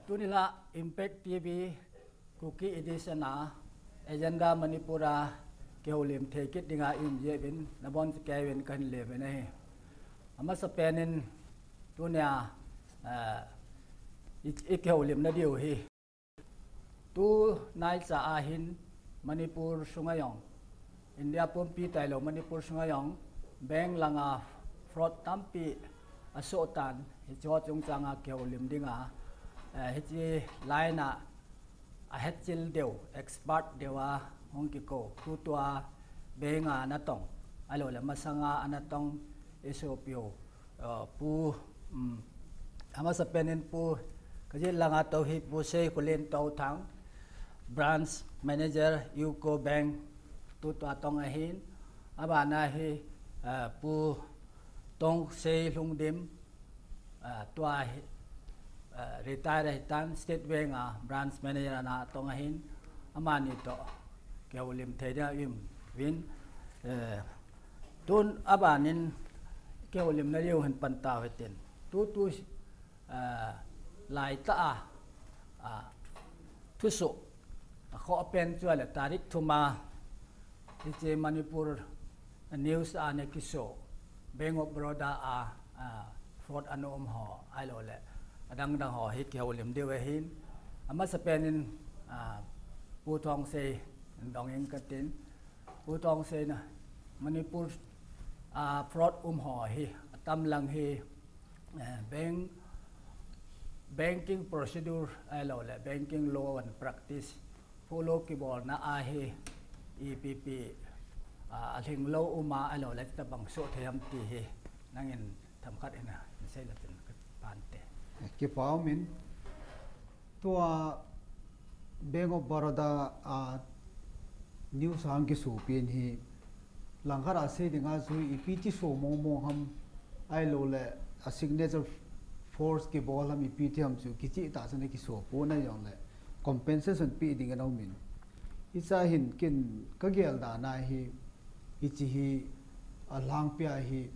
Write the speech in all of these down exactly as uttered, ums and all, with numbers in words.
Tuni la Impact T V Kuki Edition a Agenda Manipur a kihoulim thei kit dinga i um jeh uvin nabon chauvin kahin lem in ahi. Amasapen in tunia, eh, i, i kihoulimna diu hi. Tunaicha ahin Manipur sunga jong, India pumpi tailou Manipur sunga jong, bank langa fraud tampi asoh tan, hiche chungchanga kihoulim dinga, eh, hiche line a ahetchil deu, expert deu a hung kikou, tutua bank a natong, ahilouleh masanga anatong, i sopiu, eh, Pu, um, amasapen in Pu, kajih langa tou hi Pu Seikholen Touthang, Branch Manager, UCO Bank, tutua tong ahin, abana hi, eh, Pu Tongsei Lhungdim, ah, tua hi, ah, retire ahitan, State Bank a Branch Manager ana tong ahin, amani toh kihoulim thei dinga i um uvin, eh, tun abanin kihoulimna diu hin pan tau hitin. Tutu, eh, laitah a, ah, thusoh akhoh pen chu ahile tarik thum a hiche Manipur news a ana kiso Bank of Baroda a, ah, fraud ana um ho ahilouleh adang dang ho hi kihoulim diu ahin, amasapen in, ah, Pu Tongsei in dong inge katin. Pu Tongsei na, Manipur, ah, fraud um ho hi atam lang hi, eh, bank, banking procedure ahilouleh banking law and practice follow kibolna ahi, ipi ipi, ah, alhinglou um a ahilouleh tabang soh thei ham ti hi nangin themkhat in asei le chun kapan te. Kipa um in, tua Bank of Baroda a news a hung kisopi hi, langkhat a sei dinga chu ipi ti so mong mong ham, ahilouleh a signature forge kibol ham, ipi ti ham chu kicheh tah chun akiso pon ahijongleh compensation pe ding ana um in. Hichea hin ken kagel dan a hi, hiche hi alhangpia hi,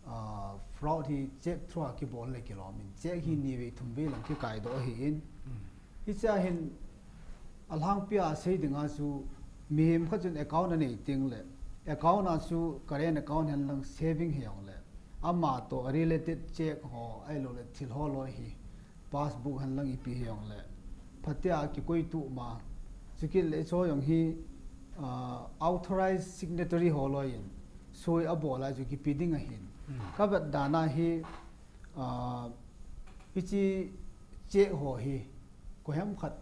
ah, fraud hi cheque through a kibol le kilom in. Cheque hi nivei thumvei lang kikaidoh ahin. Hichea hin alhangpia sei dinga chu mihem khat chun account anei tengleh, account a chu current account hen lang saving hijongleh, ama toh related cheque ho ahilouleh thil ho loi hi, passbook hen lang ipi hijongleh, phatea kikoitup ma, chukit le chu jong hi, ah, authorized signatory ho loi in soi abol a chu kipe ding ahin. Kavet dan a hi, ah, hiche cheque ho hi koiham khat,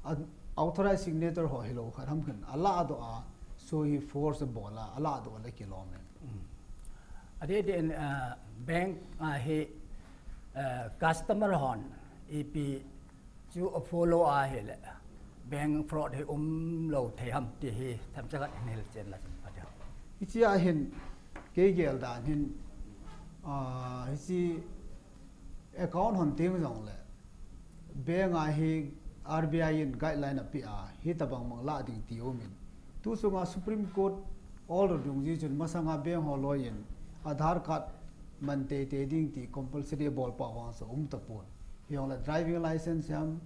a, authorized signator ho hilou khat ham khat in alahdoh a, soi hi forge abol a, alahdoh le kilom e. Adeh deh in, ah, bank a hi, ah, customer hon ipi chu afollow ahileh bank fraud hi umlou thei ham ti hi themcha khat hin hilchen la chun pha ding. Hichea hin kei gel dan hin, ah, hiche account hon teng jongleh bank a hi R B I in guideline apeh a, hitobang bang lah ding ti um in. Tu chunga Supreme Court order dung jeh chun masanga bank ho loi in Aadhaar card man teitei ding ti compulsory abol pah vang chu um tapon. Hijongleh driving license ham,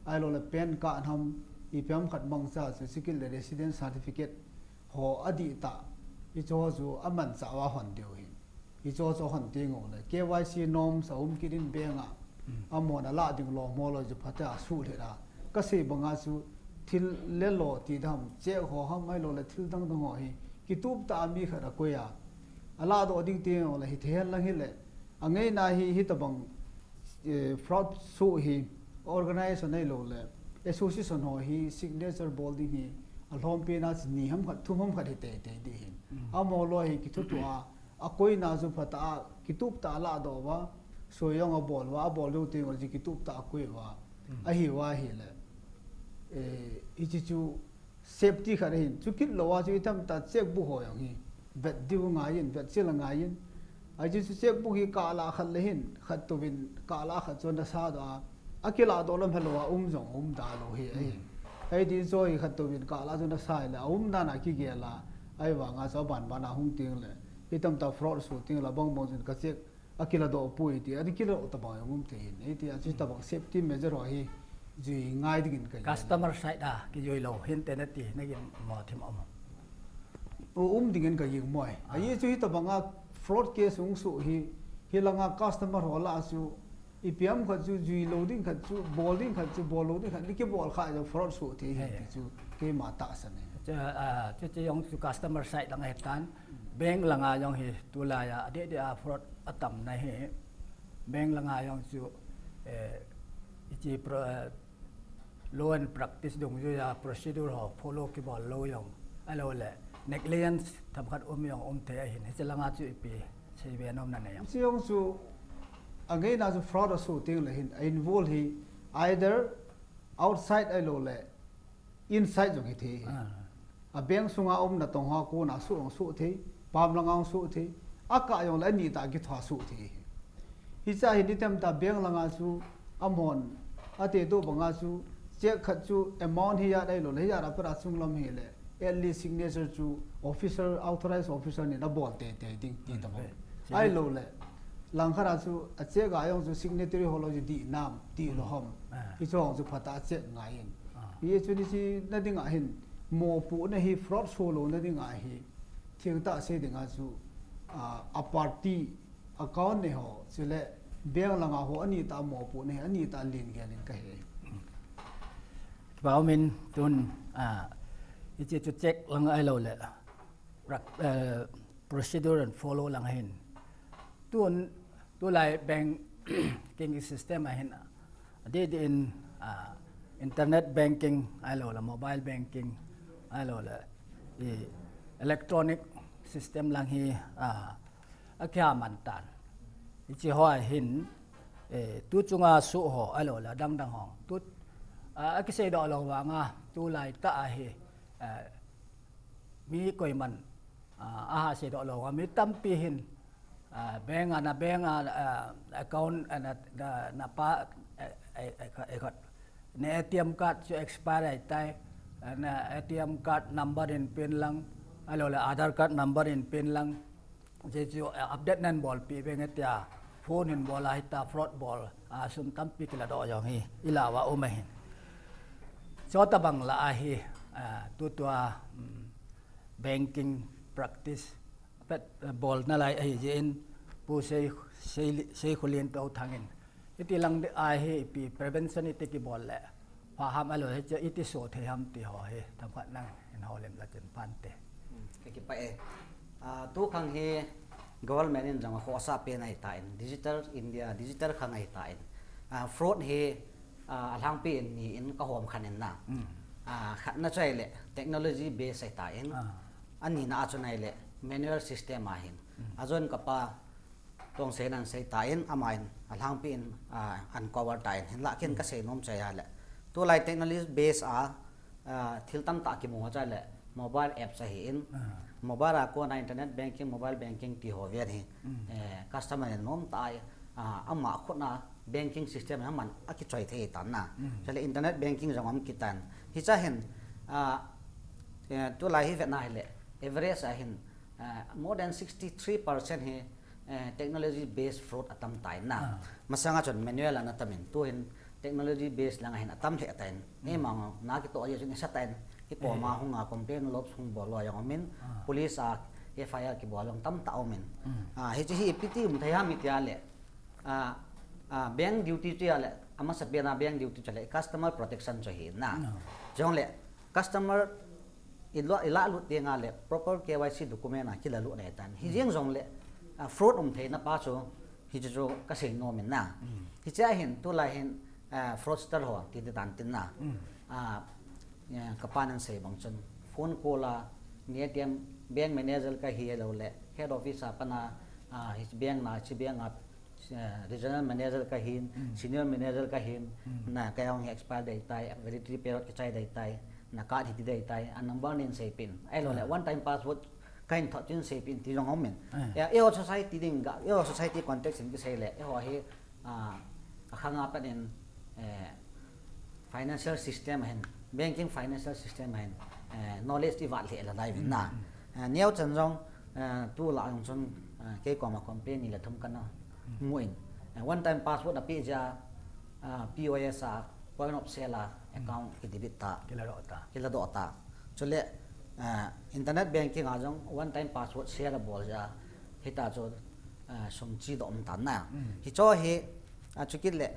ahilouleh PAN card ham, ipi ham khat mangcha chu chukit le residence certificate ho adih tah, hicheho chu amanchah uva hon diu ahin. Hicheho chu hon teng uleh K Y C norms aum kit in bank a, amahon alah ding lom ho loi chu phatea asuhlhit a. Kasei banga chu thil le lo ti dam, cheque ho ham ahilouleh thil dang dang ho hi kitup tah a mi khat akoi a, alahdoh ding teng uleh hithei hen lang hileh, angaina hi hitobang, eh, fraud soh hi organization ahilouleh association ho hi signature bol ding hi alhompi na chu ni ham khat, thum ham khat hi teitei ding ahin. Amaho loi hi kithutup a, akoina chu phatah a kitup tah a alahdoh uva, soi jong abol uva, abol diu teng u chu kitup tah a akoi uva, ahiuva ahileh, eh, hiche chu safety khat ahin. Chukit louva chu itam tah cheque book ho jong hi vet diu angaiyin, vetchil angaiyin. Ajeh chu cheque book hi kah lah khat le hin, khat touvin kah lah khat chu ana sadoh a, akilahdoh lam helouva um jong um da lou hi ahin. Hiti chu hi khat touvin kah lah chu ana sa le aum dan a kigel a, ahivanga chu aban ban a hung tengleh, itam tah fraud soh tengleh bang bang chun ka cheque akiladoh poi ti, akiladoh tabang jong um thei in, hiti a chu tabang safety measure ho hi jui ngai dingin ka hi. Customer side a kijui lou hinte nati, nagin mo thim um. U um dingin ka ging moi. Ahi chu hitabanga fraud case hung soh hi, hilanga customer ho lah a chu ipi ham khat chu jui lou ding khat chu, bol ding khat chu, bol lou ding khat, ni kibol kha jong fraud soh thei hi ti chu keima tahsan ahi. Chu, ah, chu, chu jong chu customer side lang ahi tan, bank langa jong hi tulai a, adeh deh a fraud atam na hi, bank langa jong chu, eh, hiche pro-, eh, law and practice dungjuia procedure ho follow kibol lou jong, ahilou le negligence themkhat um jong um thei ahin, hiche langa chu ipi seibe nom nanei em? Hiche jong chu angeina chu fraud asoh teng le hin a involve hi either outside ahilou le inside jong hithei. Ah. A bank sunga um natong ho kona soh jong soh thei, pam langa jong soh thei, akah jong le anitah a kitho a soh thei. Hiche a hin item tah bank langa chu amahon atedoh banga chu cheque khat chu amount hijat ahilou le hijat a pat a chunglam hile at least signature chu officer, authorized officer nin abol teitei ding ti tabang. Ahilou le langkhat a chu a cheque a jong chu signatory ho lou chu dih nam, dih lou ham. Ah. Hiche jong chu phatah a check ngai in. Ah. Hiche chu nichena dinga hin mopohna hi fraud soh louna dinga hi thengtah sei dinga chu, ah, a party account nei ho, chule bank langa ho anitah a mopohna hi anitah a len gel in ka he. Kipah um in tun, ah, hiche chu cheque lang ahilou le, pra-, eh, procedure and follow lang ahin. Tun, tulai banking system ahin, adeh deh in, ah, internet banking ahilou le, mobile banking ahilou le, i electronic system lang hi, ah, akiha man tan. Hiche ho ahin, eh, tu chunga soh ho ahilou le, adang dang ho. Tu, ah, akiseidoh lou vanga, tulai tah a hi, eh, mi koiman, ah, aha seidoh lou vanga, mi tampi hin, ah, bank a na bank a, ah, account, ah, na, na, na pa, eh, eh, eh, khat, eh, khat. Na A T M card chu expire ahitai, ah, na A T M card number in pin lang, ahilou le Aadhaar card number in pin lang, hiche chu, eh, update nan bolpeh venge tia, phone in bol a hita fraud bol, ah, sum tampi kiladoh jong hi, ilah uva um ahin. Chutabang lah a hi, ah, tutua, um, banking practice pet, eh, bolna lai ahi jeh in, Pu Sei, Sei, Seikhulin toh thangin. Hiti lang ding ahi, ipi prevention iti kibol le pha ham ahilou le, hiche iti soh thei ham ti ho hi, themkhat nangin houlim le tin phante. Hmm, ka kipah e. Ah, tu khang hi government in jong akhohsah pen ahitan, Digital India, digital khang ahitan. Ah, fraud hi, ah, alhangpi in ni in kahom khen in na. Hmm. Ah, khatna chu ahile technology base ahitan. Ah. Anina a chu ahile manual system ahin. Hmm. Ajon kapa Tongsei nan sei tan, aman alhangpi in, ah, uncover tan, hinlah ken kasei nom chu ahile. Tulai technology base a, ah, thil tamtah kimu ho chu ahile, mobile apps ahin, ah, mobile a kona internet banking, mobile banking ti ho ven hi, mm, eh, customer in nom tah a, ah, ama khut a banking system hi aman akichoi thei tan na. Mm. Chule internet banking jong um kit tan. Hiche hin, ah, eh, tulai hi vetna ahile, average ahin, ah, more than sixty-three percent hi, eh, technology based fraud atam tan na. Ah. Masanga chun manual ana tam in, tuhin technology based lang ahin atam lheh tan. Mm. Eima na kitoh jeh chun isa tan, kikoma, eh, hung a complain lodge hung bol lou jong um in, ah, police a F I R kibol jong tamtah um in. Mm. Ah, hiche hi ipi ti um thei ham iti ahile, ah, ah, bank duty chu ahile, amasapen a bank duty chu ahile, customer protection chu ahi na. No. Chule, customer i lo, i lalut teng ahile proper K Y C document a kilalut ahitan. Hijeng jongle, ah, fraud um theina pa chu, hichu chu kasei nom in na. Mm. Hiche ahin, tulai hin, ah, fraudster ho ti ding tan tin na. Mm. Ah, eh, kapan asei bang chun, phone call a, ni A T M, bank manager kahi ahilou le, head office a pat a, ah, hiche bank na, hiche bank a, eh, regional manager kahin, mm, senior manager kahin, mm, na kei jong hi expire dei tai, validity period kichai dei tai, na card hiti dei tai, a number nei seipeh in. Ahilou le, ah, one time password kahin thot chu nei seipeh in ti jong um in. Ah. Eh, eiho society ding ga, eiho society context in kisei le, eiho hi, ah, akhang a pat in, eh, financial system ahin, banking financial system ahin, eh, knowledge ti vat lheh la dai vin na. Mm, mm. Eh, neo chan jong, eh, tulai jong chun, eh, kei koma complain ni le thum kana Mu in, eh, one time password a pi ja, ah, P O S a, point of sale a, account ki debit ta. Kila do ta. Kila do ta. Chule, ah, internet banking a jong one time password share a bol ja. Hita chu, ah, sum chi do um ta na. Hi cho hi, ah, chukit le,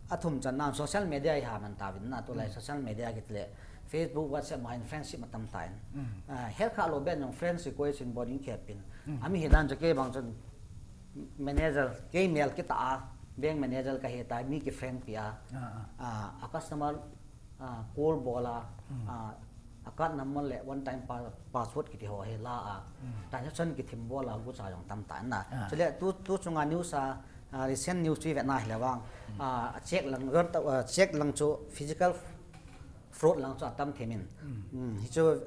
a thum chan na social media hi ha man ta vin na, tu lai social media kit le, Facebook, WhatsApp, ma in friendship ma tam ta in. Ah, her kha lo ben jong friends request in boarding khep in. Ami hi dan chu kei bang chun manager, kei mel kita a, bank manager ka hi ta, mi ki friend pi a, ah, a customer, ah, call bol a, ah, a card number le one time pa-, password kiti ho hi la a, transaction ki thim bol a, gu cha jong tam ta na. Chule tu, tu chunga news a, ah, recent news chu i ve na hi le vang, ah, check lang, ah, check lang chu physical fraud lang chu a tam thim in. Hi chu,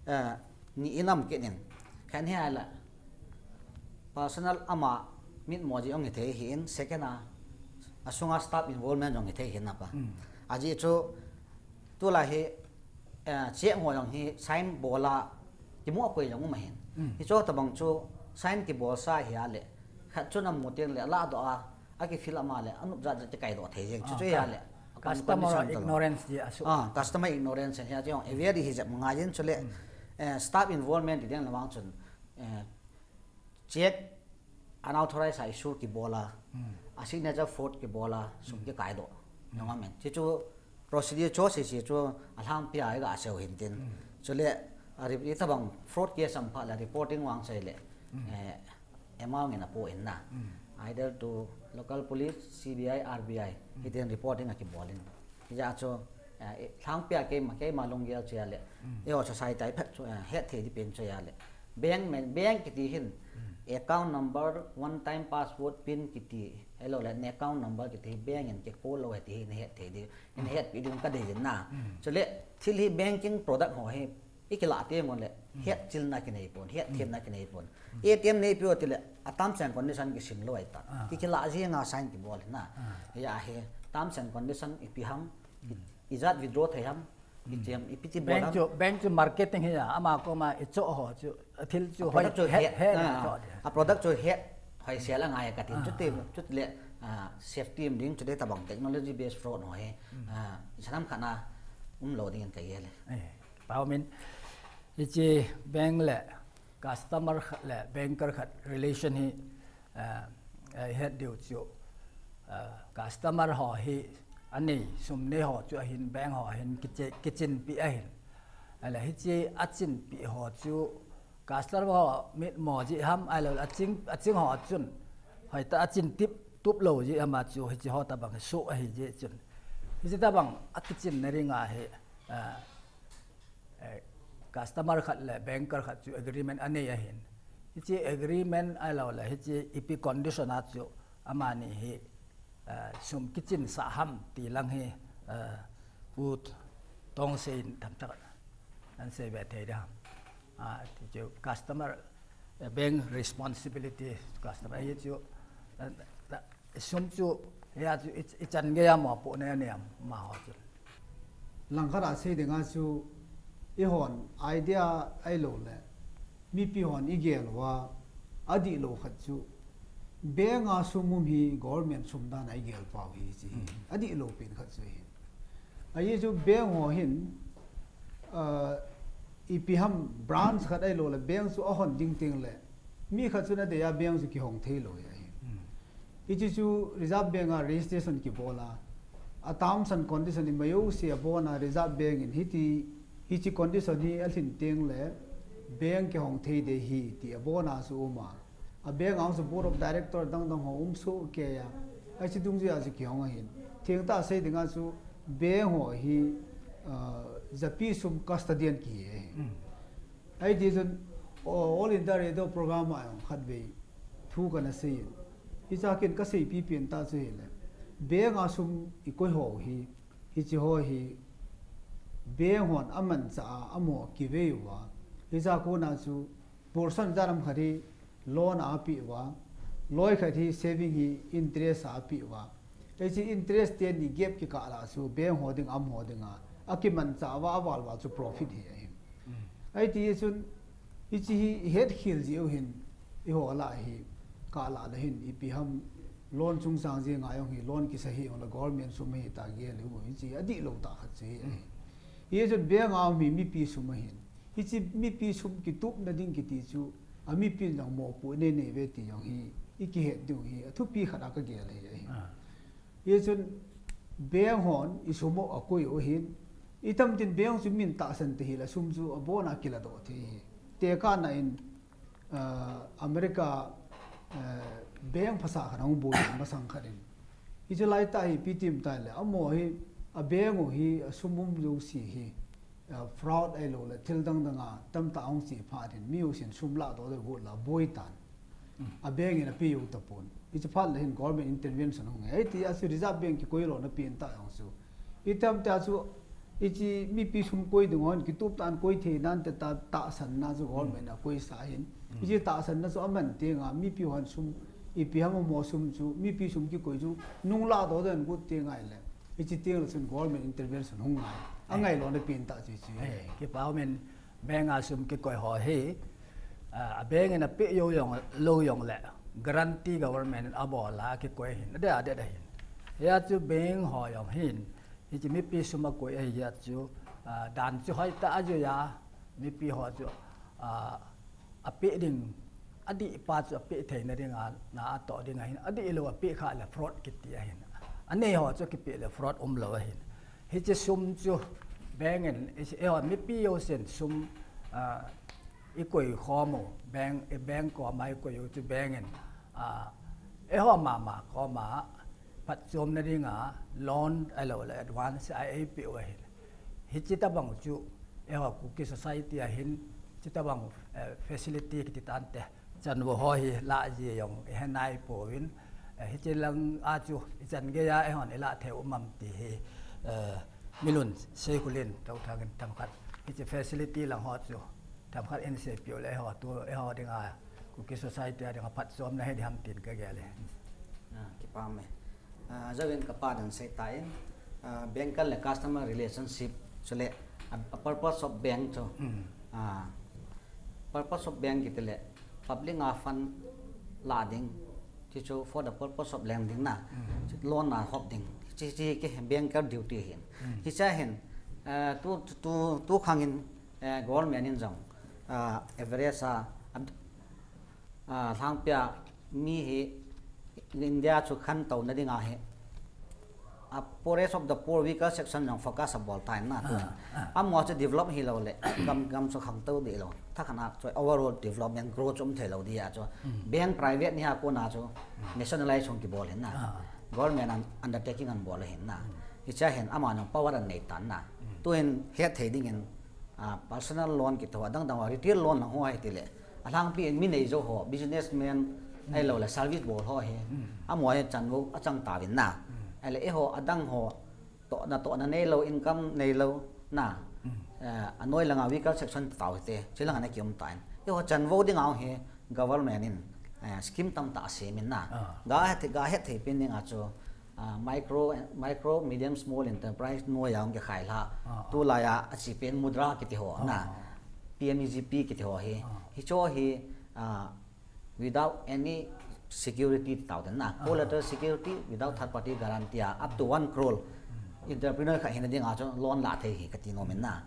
ah, ni inam kit in. Khen hi la personal ama mit mo ji ong hi thei hi in, second a, a sunga staff involvement ong hi thei hi na pa. A ji chu tu la hi, eh, check ngo ong hi sign bol a, ki mu a koi ong ma hin. Hi chu ta bang chu sign ki bol sa hi a le, khat chu na mu tiang le la do a, a ki fill ama le, a nup jat jat ki kai do thei jeng chu chu hi a le. Customer ignorance ji a su. Ah, customer ignorance hi a ji ong. Aware hi jep ngai jin chu le, eh, staff involvement ti ding la vang chun, eh, check unauthorized a issue ki bol a, a signature fraud ki bol a, sum ki kai do. Nong amen. Chi chu procedure cho si si chu a hlang pia ga seu hin tin. Chu le, a ri-, i tabang fraud case am pha le reporting vang sei le, eh, amount in a po in na. Either to local police, C B I, R B I, hi tin reporting a ki bol in. Hi ja chu, eh, hlang pia keima, keima lunggel chu a le. E o society phat chu, eh, het thei di pen chu a le. Bank man, bank kiti hin, account number, one time password, pin kiti, hello le, ne account number kiti, bank in ki call lo he ti hi, ne het thei di, ne het pi ding ka dei din na. Chu le, thil hi banking product ho hi, i ki la te ngon le, het chil na ki nei pon, het them na ki nei pon. A T M nei pi o ti le, a terms and condition ki sim lo ai ta. Ki ki la ji nga sign ki bol na. Ya hi, terms and condition i pi ham, i, i jat withdraw thei ham, i chem, i pi ti bol ham. Bank chu, bank chu marketing hi ya, ama ko ma i cho ho chu, a thil chu a product chu het, het, het, ah, cho. A product chu het, hoi sel a ngai ka tin, chu ti, chu ti le, ah, safety um ding, chu te tabang technology based fraud ho hi, ah, sanam khana um lo ding ka ye le. Eh, Pau min, i chi bank le customer khat le banker khat relation hi, ah, eh, het diu chu, ah, customer ho hi, a nei, sum nei ho chu a hin, bank ho hin, kiche-, kichin pi a hin. A le hi chi a chin pi ho chu, customer ho mit mo ji ham, a lo a ching, a ching ho chun. Hoi ta a chin tip, tup lo ji ama chu, hi chi ho tabang su a hi ji chun. Hi chi tabang a kichin na ring a hi, ah, eh, customer khat le banker khat chu agreement a nei a hin. Hi chi agreement a lo le, hi chi ipi condition a chu ama ni hi, eh, sum kichin sa ham ti lang hi, eh, ut tong se in tham tak an se ve thei da. Ah, ti chu customer, eh, bank responsibility customer hi chu, eh, sum chu, ya chu i, i chan ge ya mo po ne ne ma ho chu. Langkhat a sei dinga chu i hon idea ai lo le, mipi hon i gel uva, a di lo khat chu, bank a sum um hi government sum dan a i gel pau hi chi hi. A di lo pen khat chu hi. A hi chu bank ho hin, ah, ipi ham branch khat ai lo le, bank chu a hon ding ting le, mi khat chu na de ya bank chu ki hong thei lo ya hi. Hi chi chu Reserve Bank a registration ki bol a, a terms and condition i mayo se a bon a Reserve Bank in hi ti, hi chi condition hi a lhin ting le, bank ki hong thei de hi ti a bon a su um a. A bank ang su board of director dang dang ho um su ke ya. A chi dung ji a chi ki hong a hin. Thing ta sei dinga chu bank ho hi, ah, japi sum custodian ki hi. Ai ti chun, o-, All India Radio program a jong khat vei thu kana sei in. Hi cha kin ka sei pi pen ta chu hi le. Bank a sum i koi ho hi, hi chi ho hi, bank hon a man cha a, a mo ki vei uva. Hi cha ko na chu, portion ja lam khat hi loan a pi uva. Loi khat hi saving hi interest a pi uva. Ei chi interest te ni gap ki ka la chu, bank ho ding am ho ding a. A ki man cha uva, a val val chu profit hi a hi. Ai ti chun, hi chi hi, i het khel ji u hin, i ho la hi, ka la la hin, ipi ham, loan chungchang jeng a jong hi loan kisa hi jong le government sum hi ta gel u hichi adih lou tah khat chu hi. Hichun bank a um hi mipi sum ahin. Hichi mipi sum kitupna ding kiti chu a mipi in jong mopoh nei nei ve ti jong hi i kihet diu hi a thupi khat a ka gel hi ahi. Hichun bank hon i sum u akoi u hin, i tamtin bank chu min tahsan te hi le sum chu abon a kila doh thei hi. Tekahna in, ah, America, eh, bank phasa khat ahung bol masang khat in. Hichu lai tah hi ipi ti em tile, amaho hi a bank u hi a sum um jouse hi, ah, fraud ahilou le thil dang dang a tamtah ahung che phat in mi jousen sum lah doh doh got la boi tan. A bank in ape jou tapon. Hichu phat le hin government intervention hung e. Hiti a chu Reserve Bank kikoi lona pen tah jong chu. Hitam tah chu hichi mipi sum koi ding hon kitup tah in koi thei nan te ta tahsanna chu government a koisa hin. Hichi tahsanna chu aman teng a mipi hon sum ipi ham mo sum chu mipi sum kikoi chu nung lah doh doh in got teng a le. Hichi teng le chun government intervention hung ngai. Angai lona pen tah chu hichi. Eh, kipa umin bank a sum kikoi ho hi, ah, a bank in ape jou jong lou jong le guarantee government in abol a kikoi hin, adeh adeh ahin. Hia chu bank ho jong hin, hichi mipi sum akoi ahi hia chu, ah, dan chu hoitah a jui a, mipi ho chu, ah, ape ding, adih pa chu ape theina ding a, na atoh ding ahin, adih lou ape kha le fraud kiti ahin. Anei ho chu kipe le fraud um lou ahin. Hichi sum chu bank in, i, eiho mipi jousen sum, ah, i koi khom u, bank, i bank koma i koi u chu bank in, ah, eiho mama koma phatchomna ding a loan ahilou le advance a eipe u ahin. Hichi tabang chu eiho Kuki society a hin, chi tabang, eh, facility kiti tante. Chanvo ho hi lah ji jong i he nai pouvin, eh, hichi lang a chu i chan gei a eihon i lah thei u ham ti hi, eh, Milun Seikhulin Touthang in themkhat hichi facility lang ho chu themkhat in seipiu le eiho tu eiho ding a Kuki society a ding a phatchomna hi ding ham tin ka gel e. Ah, kipa ume. Ah, jouvin ka pa dan sei ta in, ah, banker le customer relationship chule a, a purpose of bank chu. Ah, purpose of bank kiti le public a fund lah ding, ti chu for the purpose of lending na, loan a hop ding. Chi, chi ki banker duty hin. Hicha hin, ah, tu, tu, tu khang in, eh, government in jong, ah, average a, a, ah, lhangpia mi hi India chu khantouna ding a hi. A poorest of the poor, weaker section jong focus abol tan na tu. Amaho chu develop hilou le, gam, gam chu khangtou deh lou. Thakhat a chu overall development growth chu um thei lou dia chu. Bank private ni a kona chu nationalize hung kibol hin na. Government an undertaking an bol hin na. Hicha hin ama jong power an nei tan na. Tuin het thei ding in, ah, personal loan kiti ho, adang dang ho, retail loan lang ho hi tile. Alhangpi in mi nei jou ho, businessman, ahilou le service bol ho hi. Amaho hi chanvo achang tauvin na. Ahile eiho adang ho, tohna, tohna neilou, income neilou na. Eh, anoi langa weaker section tau hite, chi langa na kium tan. Eiho chanvo ding a hi government in, eh, scheme tamtah asem in na. Ga het, ga het thei pen ding a chu, ah, micro, micro, medium, small enterprise noiya hung kikhai lha. Tulai a, achi pen mudra kiti ho na. P M E G P kiti ho hi. Hicho hi, ah, without any security tau den na. Collateral security, without third party guarantee a, up to one crore. Entrepreneur khat hina ding a chu loan la thei hi kati nom in na.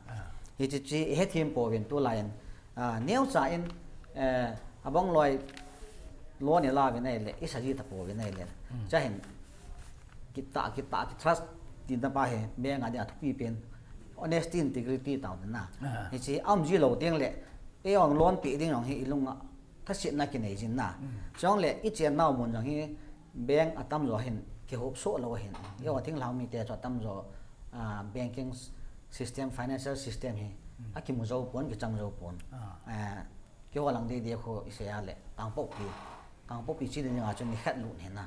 Hichi chi, i hethem pouvin tulai in, ah, neocha in, eh, abang loi loan i la uvin ahile, i sa ji tapouvin ahile. Chahin, kita, kita, ki trust, tina pa hi, bank a ding a thupi pen, honesty, integrity tau na. Hichi, aum ji lou teng le, ei ong loan pe ding ong hi i lung a, thasetna kinei jin na. Chong le, i chen nau mun jong hi, bank atam jo hin, kihop so lou hin. Eiho thinglhang mite chu atam jo, ah, banking system, financial system hi, akimu jou pon, kichang jou pon. Eh, keiho lang dei dei khu i sei a le, Kangpokpi. Kangpokpi chi ding a chu ni khat lut hin na.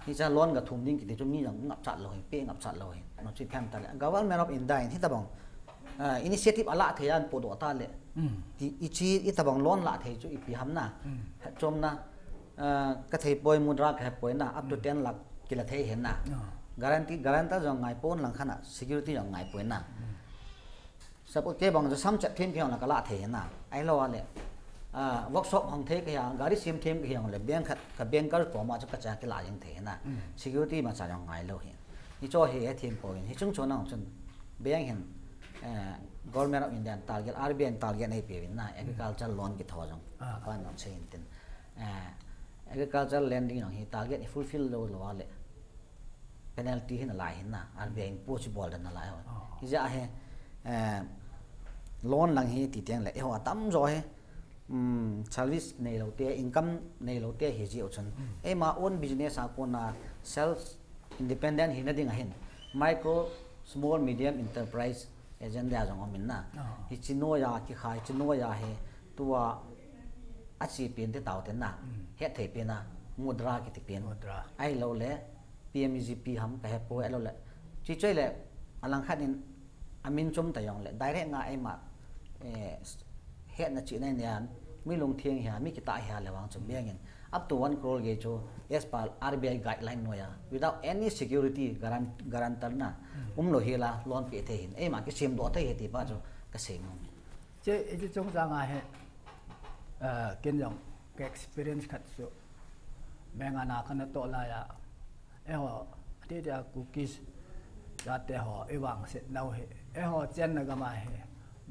Hicha loan ga thum ding kiti chu mi jong ngap chat lou hin, pe ngap chat lou hin. No chi them ta le. Government of India in hitabang, ah, initiative ala thei an podoh ta le. Ti, i chi, itabang loan la thei chu ipi ham na. Chom na, ah, ka thei poi mudra ka he poi na, up to ten lakh kila thei hin na. Guarantee, guarantor jong ngai pon lang khat na, security jong ngai poi na. Suppose kei bang chu sam chat them kei ong la ka la thei na. Ahilou a le. Ah, workshop hong thei ka hiang, gari siam them ka hiang le, bank khat, ka banker koma chu ka cha kila jing thei na. Security ma cha jong ngai lou hi. Hi cho hi he them ko in, hi chung cho nang chun bank hin, eh, Government of India target, R B I target nei pe vin na, agriculture loan ki tho jong. Ah. Ka nong sei in tin. Eh, agriculture lending jong hi target i fulfill lou lou le. Penalty hi na lai hin na, R B I in pu chi bol dan na lai ho. Ah. Hi ja he, eh, loan lang hi ti teng le, eiho atam jo he, um, service nei lou te, income nei lou te hi ji u chun. Eima own business a kona self independent hi na ding ahin. Micro, small, medium enterprise agenda jong om in na. Ah. Hi chi noya, ki khai chi noya he, tua a chi pen te tau te na. Het thei pen na, mudra ki ti pen. Mudra. Ai lou le, P M E G P ham ka he po ai lou le. Chi choi le, alang khat in, amin chom ta jong le, direct nga eima, eh, s-, het na chi na nian, mi lung thiang hia, mi kita hia le vang chu bank in. Up to one crore ge chu, as per R B I guideline noya, without any security garan-, guarantor na, um lou hi la, loan pe thei hin, eima ki sim do thei he ti pa chu, ka sei mo. Che, e chi chung jang a he, eh, ken jong, ka experience khat chu, bank a na ka na to la ya, Eiho, ati tia Kukis, jate ho, i vangset nau hi. Eiho, chen na gam a hi,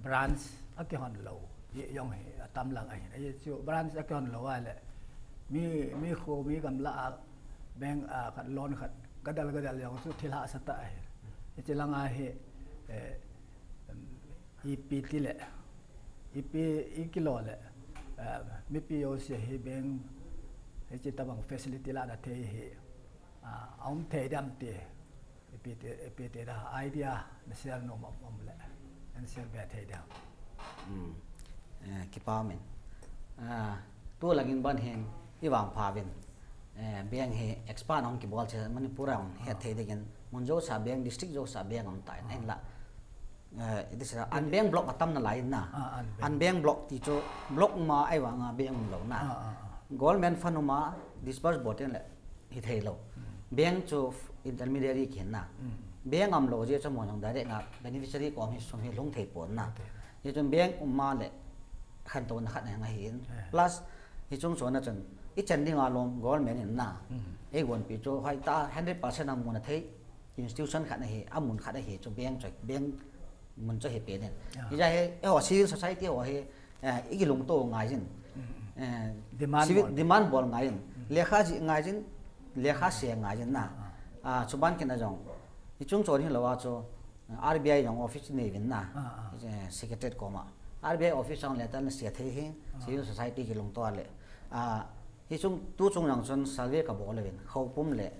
branch, a kihon lou. I jong hi, atam lang ahi. Ahi chu, branch a kihon lou a le. Mi, mi kho, mi gamla a, bank a, khat loan khat, gadal gadal jong chu thil hahsa tah ahi. I chi lang a hi, eh, ipi ti le, ipi i kilo le, eh, mipi jouse hi bank, hi chi tabang facility la na thei hi. Ah, a um thei dem ti, ipi ti, ipi ti da idea na share nom a um le, an share be thei dem. Hmm. Eh, kipa min. Ah, tu langin ban hin, i vang pha vin. Eh, bank hi expand hong kibol che Manipur a hong het thei dingin, mun jouse a bank, district jouse a bank um tai, hin la. Eh, it is a unbanked block atam na lai na. Ah, unbanked. Unbanked block ti chu block ma ai vang a bank um lou na. Ah, ah, ah. Government fund um a disburse bol teng le hi thei lou. Hmm. Bank chu f-, intermediary ki hin na. Hmm. Bank um lou jeh chu mo jong direct nga beneficiary kom hi sum hi lhung thei pon na. Okay. Hi chun bank um a le khantouna khat na hi ahin. Eh. Plus, hi chung chon a chun, i chan ding a lom government in na. Hmm. Ei gon pi chu, hoi ta hundred percent a mun a thei institution khat na hi, a mun khat na hi chu bank choi, bank mun chu hi pe den. Ah. Hi ja hi, eiho civil society ho hi, eh, i kilungto ngai jin. Hmm. Eh, demand civil bol. Demand bol ngai jin. Hmm. Lekha ji ngai jin, lekha se ngai jin na. Ah. Ah, chuban kin a jong. Hi chung chon hi lou a chu, R B I jong office nei vin na. Ah, ah. Eh, secretariat koma. R B I office jong letter na sia thei hi, ah, civil society kilungto a le. Ah, hi chung, tu chung jong chun survey ka bol le vin. Khoupum le,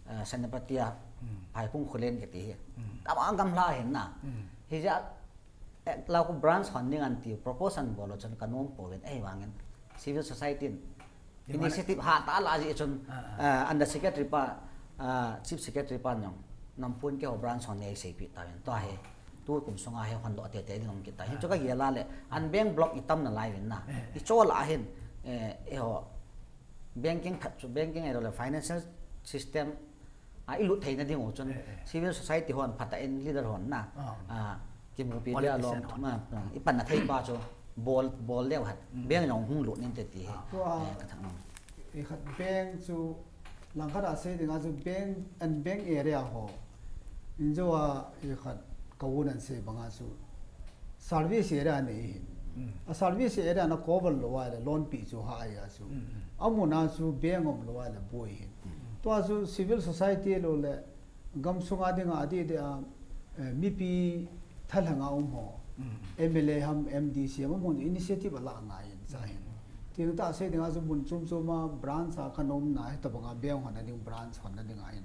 eh, Senapati a, hmm, Phaipung Khullen kiti hi. Hmm. Tama gamla hin na. Hmm. Hi ja, eh, lau ko branch hon ding an ti proposal bol lo chun ka nom po vin. Ei vangin civil society in initiative ha ta la ji chun, ah, ah, ah, under secretary pa, ah, chief secretary pa nong, nampun ke ho branch hon nei sei pi ta vin. To he, tu kum sunga he hon do te te ding om kita. Hi chu ka gel a le, unbanked block i tam na lai vin na. Eh, eh. I chol a hin, eh, eiho, banking phat chu, banking ai lo le financial system, a i lut theina ding u chun, eh, eh, civil society hon phat a in leader hon na. Ah. Ah, kimupi dia lom, politician hon. Ma, ma, i pan na thei pa chu bol, bol deu hat. Mm. Bank jong hung lut nin te ti hi. Ah. Tua, eh, ka thang. I khat bank chu lang khat a sei ding a chu bank and bank area ho. In jo a i khat ka un an sei bang a chu service area nei hin. Mm. A service area na cover lo a le loan pi chu ha a chu. Mm, mm. A mun a chu bank um lo a le boi hin. Mm. Tua chu civil society lo le gam sunga ding a di de a, eh, mipi thalhang a um ho. Mm. M L A ham M D C ham um ho initiative a la ngai in cha hin. Mm. Ti ta sei ding a chu mun chum chum a branch a ka nom na hi ta bang a bank hon a ding branch hon a ding a hin.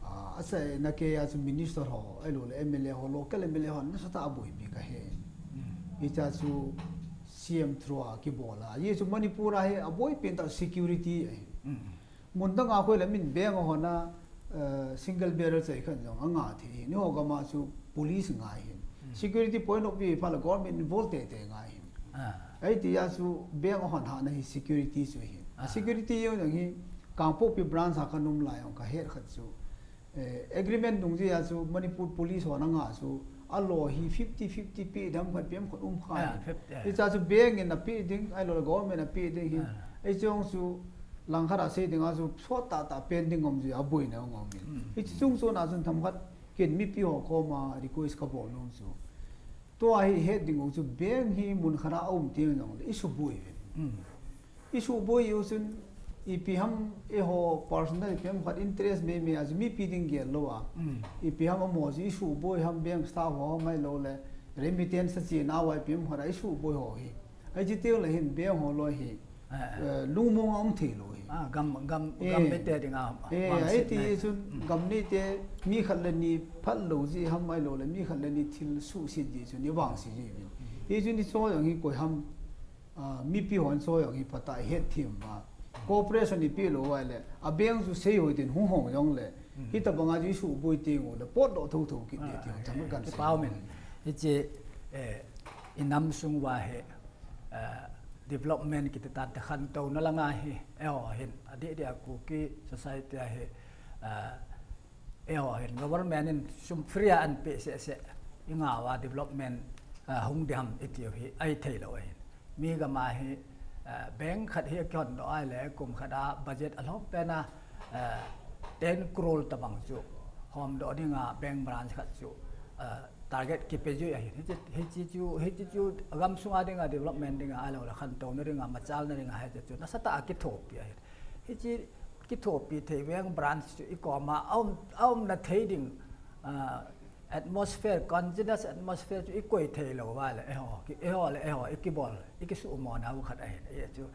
Ah, a sei na ke a chu minister ho, ai lo le M L A ho, local M L A ho, na sa ta a boi pi ka he. Mm. I cha chu C M through a ki bol a. Ye chu Manipur a he a boi pen ta security a he. Mm. Mun dang a khoi le min bank ho na, eh, single bearer chai khan jong a nga the. Ni ho gam a chu police ngai hin. Mm. Security point of view pha le government involved te te ngai hin. Ah. Ai ti a chu bank ho na na hi security chu hin. Ah. Security yo jong hi Kangpokpi branch a ka num lai ong ka het khat chu, eh, agreement nung jia chu Manipur Police ho na nga chu Alo hi fifty fifty pe ding ham khat, pe ham khat um kha. Ah, fifty, ah. Hiche chu bank in ape ding, ahilou le government ape ding hi. Ah. Hiche jong chu langkhat a sei ding a chu sot tah tah pen ding um ji a boina um um in. Mm. Hiche chung chon a chun themkhat ken mipi ho koma request kabol nom chu. Tua hi het ding u chu bank hi mun khat a um teng jong le isuboi uvin. Mm. Isuboi u chun ipi ham eiho personal ipi ham khat interest mei mei a chu mipi ding gel lou a. Mm. Ipi ham amaho chu isuboi ham bank staff ho ham ahilou le remittance a chena uva ipi ham khat a isuboi ho hi. Ahi chu teng le hin bank ho loi hi. Ah, ah. Eh, lungmong a um thei lou hi. Ah, gam, gam, eh, gam mite ding a, eh, vangset ahi ti nai. Chun mm. Gam neite mi khat le ni phat lou ji ham ahilou le mi khat le ni thil suhset ji chun ivangse ji uvin. Mm. Hichun hiche jong hi koi ham Ah, mipi hon chu jong hi phatah a het them uva. Cooperation ipi lou uva le, a bank chu sei hoi tin hung hong jong le, mm. Hitobang a chu isuboi teng u le, potdoh thotho kit ding ti jong ah, themkhat kan sei. Pau min, hiche, eh, inam sung uva hi, eh, development kiti tah te khantouna lang a hi, eiho hin, adeh deh a Kuki society a hi, eh, Eiho hin government in sum free a anpe seh seh, ingah uva development, ah, hung ding ham itiu hi, ahi thei lou ahin. Mi gam a hi, ah, bank khat hi akihon doh a ahile, kum khat a budget alhom pen a, ah, ten crore tobang chu, hom doh ding a bank branch khat chu, ah, target kipe jui ahin. Hiche, hiche chu, hiche chu, gam sung a ding a development ding a, ahilou le khantouna ding a, machalna ding a, hiche chu, nasatah a kithopi ahin. Hiche kithopi thei bank branch chu ikoma aum, aumna thei ding, ah, atmosphere, contagious atmosphere chu ikoi thei lou uva le, eiho, ki, eiho le, eiho, ikibol, ikisuhmona u khat ahin, ahi chu,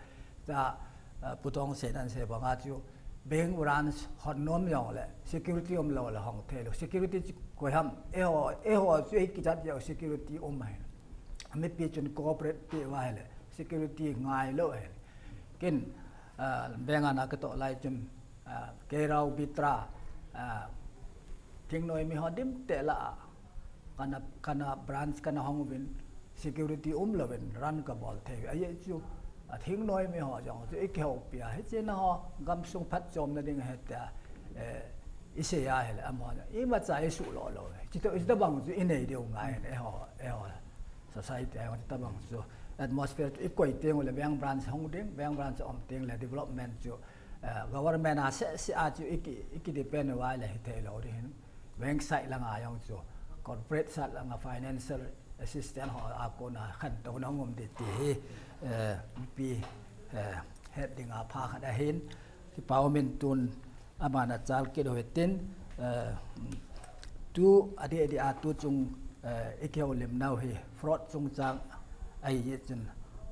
ta, ah, Pu Tongsei in asei bang a chu, bank branch hon nom jong le, security um lou le hong thei lou, security chu koi ham, eiho, eiho chu ikichat jeh u security um ahin, mipi chun cooperate pi uva ahile, security ngai lou ahin, ken, Ah, bank a na kitoh lai chun, ah, Keirao Bitra, ah, thingnoi mi ho dimtah lah a, kana, kana branch kana hong uvin, security um louvin, run kabol thei uve. Ahi chu, ah, thingnoi mi ho jong chu ikihoupi a, hiche na ho, gamsung phatchomna ding ahi tia, eh, isei a ahile, amaho, imacha isuh lou lou uve. Chuti, chuti bang chu inei diu ngai, eiho, eiho. Society a jong chuti bang chu atmosphere chu ikoi teng u le bank branch hong ding, bank branch um teng le development chu, eh, government a seh seh a chu iki, iki depend uva le hithei lou ding ahin. Bank side lang a jong chu corporate side lang a financial assistance ho a kona khantouna hung um ding ti hi, eh, mipi, eh, het ding a pha khat ahin. Kipa um in tun Aman achal kit u hitin, eh, tu adeh adeh a tu chung, eh, ikihoulimnau hi fraud chungchang ahi jeh chun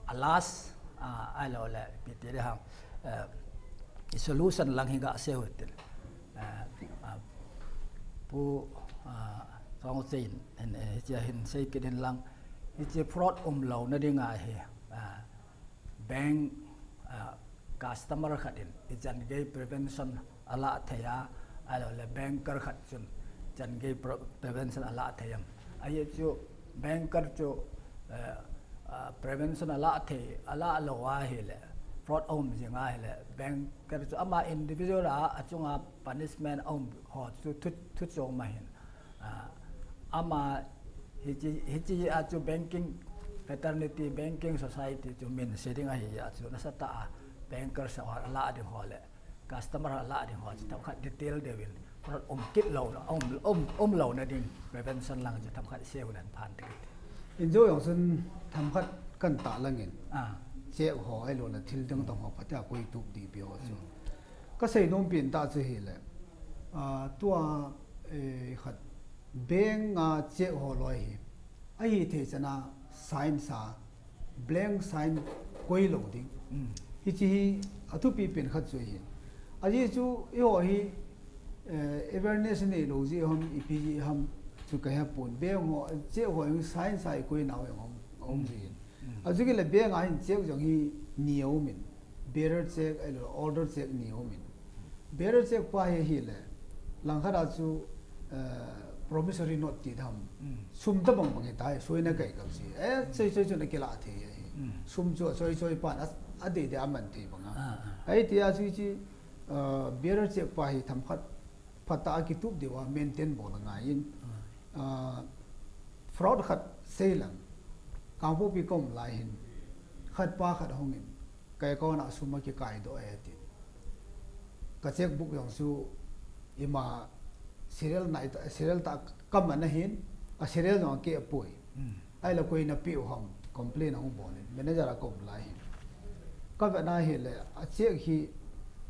a last, ah, ahilou le ipi ti ding ham, eh, i solution lang hi gasei u hitin. Eh, ah, Pu, ah, Tongsei in, in, eh, hiche hin sei kit in lang, hiche fraud umlouna dinga hi, ah, bank, ah, customer khat in ichan gei prevention alah thei a, ahilou le banker khat chun ichan gei pro-, prevention alah thei am. Ahi chu banker chu, eh, ah, prevention alah thei, alah lou ahile, fraud aum jing ahile, banker chu ama individual a, achunga punishment aum ho chu thu, thu chom ahin. Ah, ama hiche, hiche a chu banking fraternity, banking society chu min se ding ahi a chu nasatah a banker sa ho alah ding ho le customer alah ding ho chu themkhat detail deuh in fraud um kit louna, um, um, umlouna ding prevention lang chu themkhat sei u nan phan ding. Injo jong chun themkhat kan tah lang in. Ah. Cheque ho ahilou le thil dang dang ho phatea koi tup ding pi ho chu. Mm. Kasei nom pen tah chu hile, ah, tua, eh, khat bank a cheque ho loi hi, ahithei chan a sign sa, blank sign koi lou ding. Mm. Hiche hi athupi pen khat chu ahi. Ajeh chu eiho hi, eh, awareness neilou jeh ham, ipi jeh ham chu kahepon. Bank ho, cheque ho hi sign sa ikoi nau jong um, um jin. Mm. Ajeh chu le bank a hin cheque jong hi ni aumin. Bearer cheque, ahilou le holder cheque ni aumin. Bearer cheque pa hi hile, langkhat a chu, eh, promissory note ti ding ham. Mm. Sum tobang bang hitai, soina kai kap ji. Eh, choi choi chun akilah thei ahi. Mm. Sum chu choi choi pan a, adei dei a man thei bang a. Ah, ah. Ahi tia chu hiche, eh, bearer cheque pa hi themkhat phatah a kitup diu a maintain bol angai in. Ah. Ah, Fraud khat seilang, Kangpokpi kom lai hin, khat pa khat hongin, kai kona sum akikai doh e tin. Ka checkbook jong chu ima serial nai ta, serial ta kaman ahin, a serial jong akeh poi. Ahile koi napeh u ham, complain ahung bol in, manager a kom lai hin. Ka vet na hile, a check hi,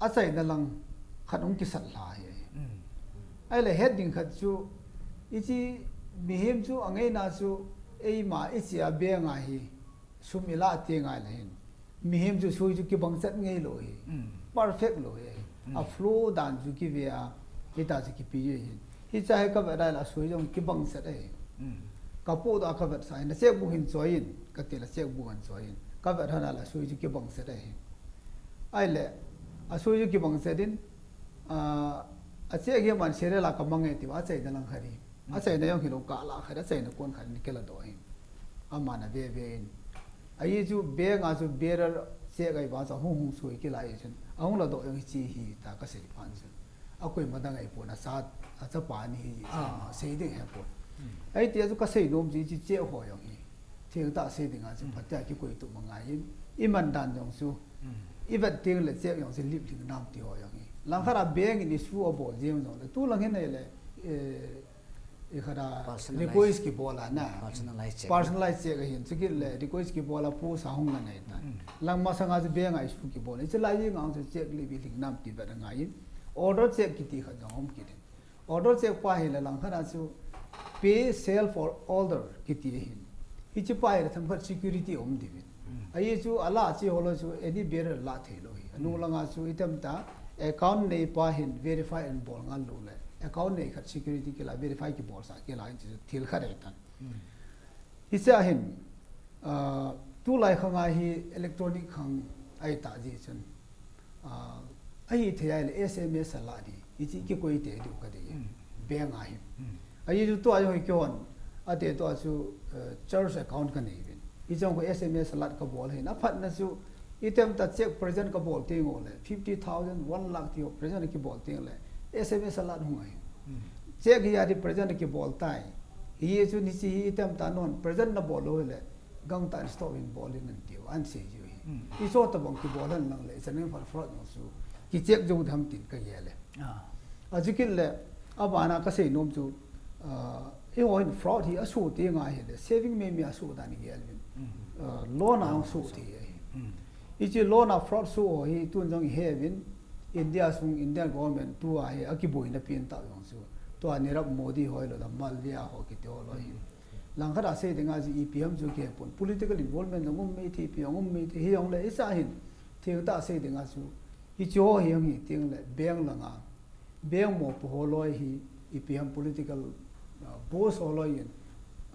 achaina lang khat hung kisat lha hi. Ahile het ding khat chu, hiche mihem chu angaina chu, eima hiche a bank a hi, sum ilah teng ahile hin. Mihem chu sui chu kibang chet ngei lou hi. Perfect lou hi. A flow dan chu kive a, hita chu kipe ji hin. Hiche hi ka vet a ahile sui jong kibang chet ahi. Ka poh doh a ka vetsah in, na checkbook hin choi in, ka ti le checkbook hin choi in. Ka vet a ahile sui chu kibang chet ahi. Ahile, a sui chu kibang chet in, a, a check hi aman serial a kamang e tia, achaina lang khat hi. Achaina jong hilou kah lah khat, achaina kon khat in kila doh hin. Aman ave ve in. Ahi chu bank a chu bearer check ahi vang chu ahung hung sui kila ahi chun. Ahung la doh jong hiche hi tia kasei phat chun. Akoima dang ahipon, acha, achapa ni hi, ah, sei ding ahipon. Ahi tia chu kasei nom chu hiche check ho jong hi. Thengtah sei dinga chu phatea kikoi tup angai in. Iman dan jong chu. I vet teng le check jong chu lip lhing nam ti ho jong hi. Langkhat a bank in issue abol jeng jong le. Tu lang hin ahile, eh, i khat a personalize. Request kibol a na. Personalize check. Personalize check ahin. Chukit le request kibol a post a hung la nei ta. Lang masanga chu bank a issue kibol. Hiche lai jeng a chu check lip lhing nam ti vet angai in. Order check kiti khat jong um kit in. Order check pa hile langkhat a chu pay sale for order kiti ahin. Hiche pa hile themkhat security um diuvin. Ahi chu alah che ho lou chu any bearer lah thei lou hi. Anung langa chu item ta account nei pa hin verify in bol ngal lou le. Account nei khat security kila verify kibolsah kila in chu thil khat ahi tan. Hiche a hin, ah, tulai khang a hi electronic khang ahi ta ji chun. Ah, ahi thei ahile S M S alah di. Hiche kikoi tei diu ka dei. Bank a hin. Ahi chu tua jong hi kihon. Ate tua chu, eh, church account ka nei uvin. Hiche jong ko S M S alah kabol hin. Aphatna chu item ta check present kabol teng ule, fifty thousand, one lakh ti ho present kibol teng le, S M S alah hung ahi. Check hi ati present kibol tai. Hiche chu hiche hi item ta non present nabol lou le, gangtah in stop in bol in atiu, ahin sei jiu hi. Hiche tabang kibol hen lang le, ichanin fraud jong chu kicheck jou dem tin kagel e. Achukit le, abana kasei nom chu, ah, eiho hin fraud hi asoh teng ahile, saving meimei asoh dan igel uvin. Ah, loan a hung soh thei ahi. Hiche loan a fraud soh ho hi tun jong ihe uvin, India sung, Indian government tua hi akiboina pen tah jong chu. Tua Nirav Modi ho hilou le, Mallya ho kiti ho loi hi. Langkhat a sei dinga chu ipi ham chu kihepon. Political involvement jong um maithei, ipi jong um maithei, hijongle hiche a hin. Thengtah sei dinga chu. Hiche ho hi hung hi teng le bank langa. Bank mopo ho loi hi ipi ham political, ah, boss ho loi in,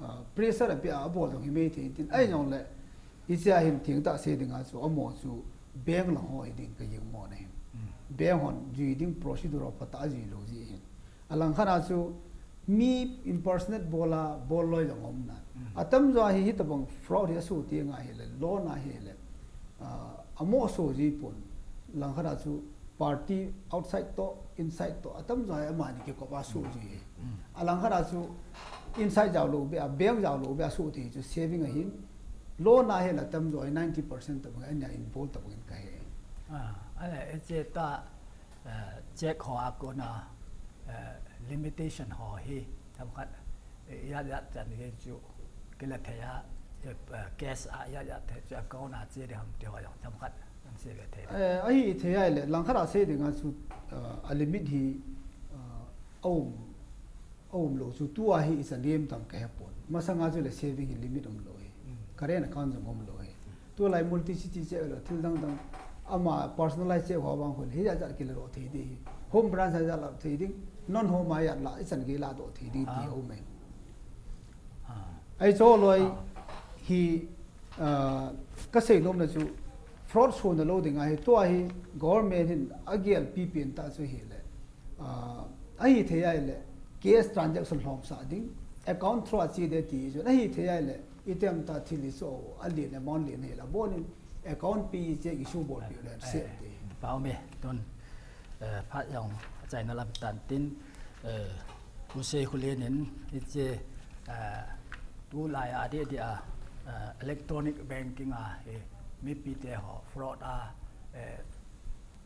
ah, pressure apeh a abol jong hi maithei tin. Ahijongle hiche a hin thengtah sei dinga chu amo chu bank lang ho hi ding ka jing mo na hin. Bank hon jui ding procedure ho phatah a jui lou ji hin. Alangkhat a chu mi impersonate bol a, bol loi jong um na. Atamjo hi hitabang fraud hi asoh teng ahile, loan ahile, ah, amo soh ji pon. Langkhat a chu party outside toh, inside toh, atamjo hi amani kikop a soh ji hi. Alangkhat a chu inside jao lou beh a, bank jao lou beh a soh thei chu saving ahin, loan ahile atamjo hi ninety percent tabang ania involve tabang in kahe. Ah, ale, hiche ta, eh, check ho a kona, eh, limitation ho hi, themkhat, eh, ijat ijat chan hi chu, kila thei a, eh, cash a ijat ijat thei chu account a che ding ham ti ho jong, themkhat, ahin sei ve thei. Eh, ahithei ahile, langkhat a sei dinga chu, eh, a limit hi, eh, aum, aum lou chu, tua hi ichan nem tam kahepon. Masanga chu le saving hi limit um lou hi. Current account jong um lou hi. Tulai multi city check lo, thil dang dang. Ama personalize check ho vang hol, hi jat jat kila doh thei ding hi. Home branch a jat lah thei ding, non home a jat lah, ichan gei lah doh thei ding ti aum e. Ahi chu loi hi, ah, kasei nom na chu fraud sohna lou dinga hi, tua hi government hin agel pipen tah chu hile. Ah, ahithei ahile, cash transaction lhomsah ding, account through a che ding ti chu, ahithei ahile, item ta thil isoh, alen amount len hile, abonin account pi che isu bol pi le, eh, save te. Pau me, tun, eh, phat jong achaina lam tan tin, eh, Pu Seikholen in, hiche, eh, Tulai a dia dia, eh, electronic banking a, eh, mipi te ho fraud a, eh,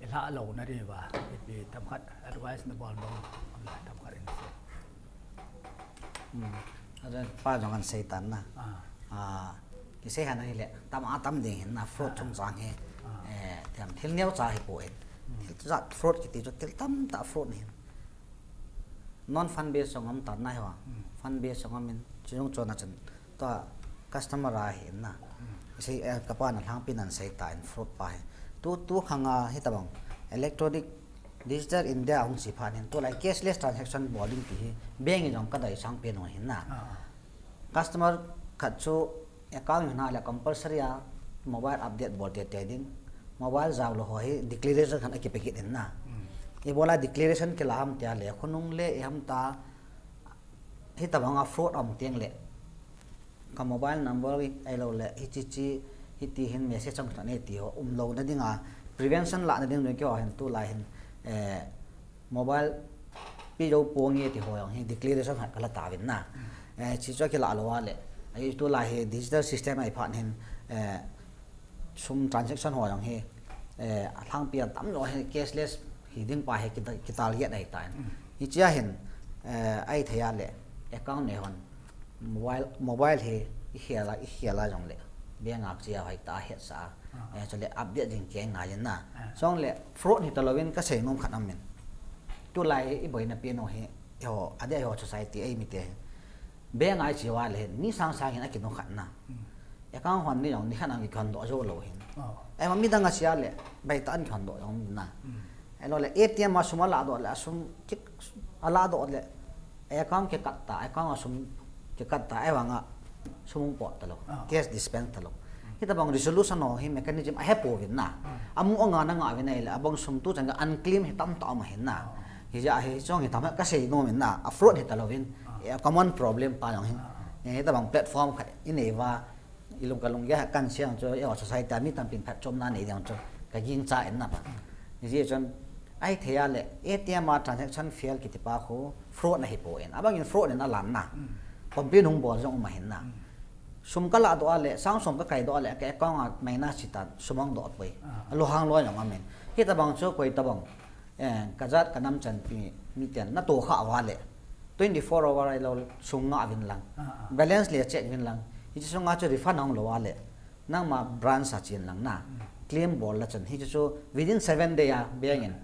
i lha lo na diu va, ipi tam khat advice na bol bang, tam khat in se. Hmm. Ada pa jong an sei tan na. Ah. Ah, kisei han hi le, tam a tam ding hin na, fraud chung chang hi. Ah. Eh, tiam thil neo cha hi po in. Hmm. Thil cha fraud kiti chu thil tam ta fraud hin. Non fund based jong um tan na hi wa. Hmm. Fund based jong um in, chu jong chon a chun. Tua customer a hi na. Hmm. Sei, eh, ka pa na lhangpi nan sei ta in fraud pa hi. Tu, tu khang a hi tabang. Electronic Digital India hung si phat hin. Tulai cashless transaction bol ding ti hi. Bank in jong ka dei sang pe no hin na. Ah. Customer khat chu account hi na le compulsory a mobile update bol te te ding. Mobile jao lo ho hi declaration khan a kipe kit hin na. Hmm. I bola declaration kila ham tia le khonung le i ham ta hi tabang a fraud um tiang le. Ka mobile number hi ai lo le hi chi chi hi ti hin message ang ta ne ti ho um lo na ding a prevention la na ding ding ki ho hin tulai hin, eh, mobile pi jo po nge ti ho jong hi declaration hat ka la ta vin na. Eh, chi chu kila lo a le. Ai tulai hi digital system ai phat hin, eh, sum transaction ho jong hi, eh, a lhangpi a tam lo hi cashless hi ding pa hi kita, ki target ai ta. Hmm. Hi chia hin, eh, ai thei a le account ne hon mobile, mobile hi i khel a, i khel a jong le bank a chia hoi ta het sa. Ah. Eh, chu le update ding ke ngai na. Ah. Jong le fraud hi ta lo in ka sei nom khat am min. Tulai hi i boina pi no hi, ho, a de ho society ai mi te hi. Bank a i chi va le hin, ni sang sang hin a ki no khat na. Hmm. Account hon ni jong ni khat ang ki hon do jo lo hin. Oh. Ai ma mi dang a sia le, bai ta an ki hon do jong na. Hmm. Ai lo le A T M a sum a la do le, a sum ki, a la do le. Account ki kat ta, account a sum ki kat ta, ai vang a sum po ta lo. Oh. Cash dispense ta lo. Hmm. Hi tabang resolution ho hi mechanism a he po vin na. Hmm. A mu a nga na nga vin ai le, a bang sum tu chang ka unclaim hi tam ta ma hin na. Oh. Hi ja hi chong hi tam ka sei nom in na, a fraud hi ta lo vin. Ah. A common problem pa jong hin. Ah. Eh, tabang platform khat i nei va, i lung ka lung ya kan siang chu, eh, society a mi tam pin phat chom na nei ding chu, ka ging cha in na pa. Ni ji chun, ai thei a le, A T M a transaction fail kiti pa khu, fraud na hi po in. A bang in fraud in a lan na. Hmm. Complain hung bol jong um a hin na. Hmm. Sum ka la do a le, sang sum ka kai do a le, ka account a minus chi ta, sum ang do poi. Ah. A lo hang lo jong a min. Hi tabang chu, koi tabang. Eh, ka jat ka nam chan pi mi ten na to kha va le. Twenty four hour ai lo sung nga vin lang. Ah, ah. Balance le check vin lang. Hi chi sung nga chu refund ang lo va le. Nang ma branch a chin lang na. Hmm. Claim bol la chan. Hi chu within seven day a bank in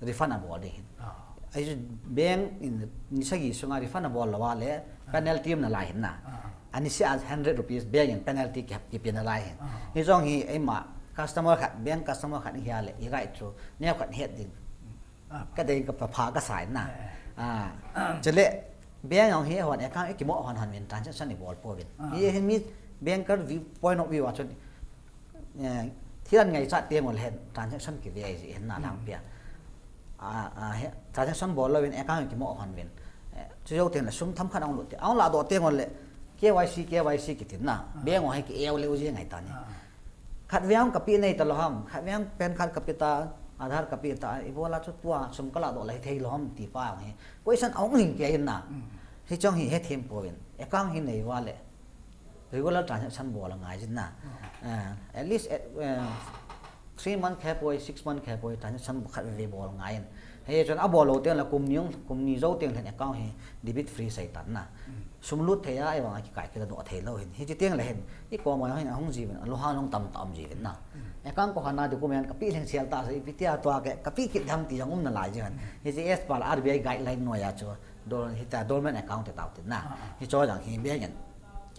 refund a bol de hin. Ah. Ai chu bank in ni sagi sung a refund a bol lo va le. Ah. Penalty um na lai hin na. Ah, ah. Ani sia hundred rupees bank in penalty ki, ki penalize hin. Ah. Hi jong hi eima customer khat, bank customer khat hi a le, i right chu, neo khat het ding. Ah. Ka dei ka pha, pha ka sai na. Eh, eh. Ah. Chule, bank jong hi hon account i kimo hon hon min transaction i bol po vin. Ah. Hi, hi mi banker view point of view a chun, eh, thiran ngai cha te ngol hen transaction ki ve ai ji hen na lang pia. Ah, ah, he, transaction bol lo vin account ki mo hon vin. Eh, chu jo ten le sum tham khat ang lo te. Ang la do te ngol le K Y C, K Y C ki tin na. Ah. Bank ho hi ki eu le u ji ngai ta ni. Ah. Khat veng ka pi nei ta lo ham. Khat veng PAN card ka pi ta, Aadhaar ka pi ta. I bola chu tua sum ka la do le thei lo ham ti pa ang hi. Question ang ling ke in na. Mm. Hi chong hi he thim po vin. Account hi nei va le. Regular transaction bol ngai jin na. Oh. Eh, at least, eh, eh, three month khe poi, six month khe poi, transaction khat ve bol ngai in. Hei chun a bol lo teng le kum ni, kum ni jo teng le account hi debit free sai tan na. Mm. Sum lut thei a, ai vang a kikai kila do thei lo hin. Hi chi teng le hin, i ko ma hin a hung ji vin, a lo ha long tam tam ji vin na. Mm. Account ko hana document ka pi leng sial ta sa, i pi tia tua ke, ka pi kit dam ti jong um na lai ji han. Mm. Hi chi as per R B I guideline noi a chu. Dol, hita dormant account te tau tin na. Ah, ah. Hi cho jang hi bank in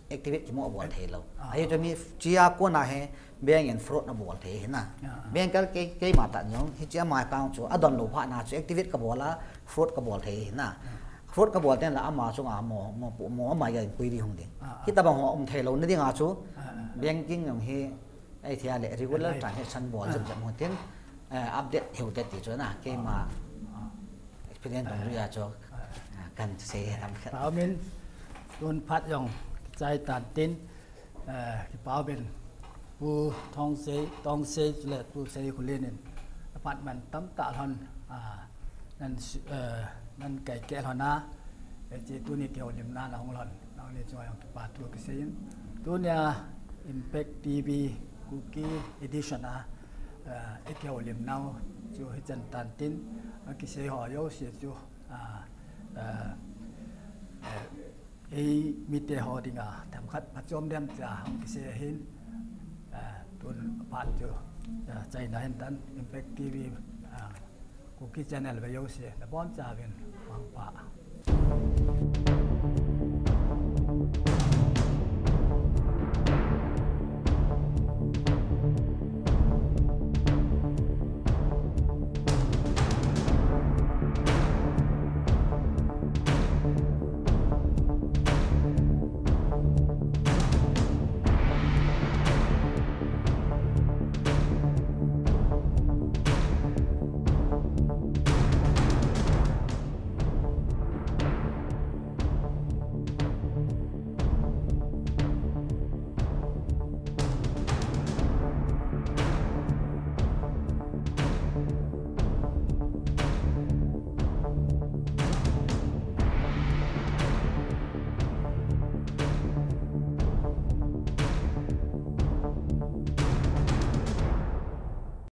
activate ki mo bol thei lo. Ah, ah. Hi cho mi chia ko na he bank in fraud na bol thei hi na. Ah, ah. Bank kal ke, ke ma ta nyong hi chia ma account chu a don lo pha na chu activate ka bol a fraud ka bol thei hi na. Ah. Fraud ka bol ten la ama chu nga mo, mo, mo ama ya inquiry hung ding. Ah, ah. Hita bang ho um thei lo na ding a chu. Ah, ah. Banking jong hi Ai thei a le regular transaction bol jep jep mo tin, eh, update heu te ti chu na, keima experience tong lui a chu, ah, kan sei he tam khat. Pau min, tun phat jong, chai tan tin, eh, ki pau bin, Pu Thong Sei, Thong Sei le Pu Sei Khulin in, apartment tam ta lhon, ah, nan, eh, nan kai ke lhon a, eh, chi tu ni keu lim na la hong lhon, nang Ni chunga jong kipa thu kisei in, tunia Impact T V Kuki edition a, eh, i kihoulim nau chu hichan tan tin, akisei ho jouse chu, ah, eh, eh, ei mite ho dinga themkhat phachom dem tia hung kisei ahin, eh, tun phat chu, eh, chaina hin tan Impact T V, ah, Kuki channel ve jouse nabonchauvin mangpha.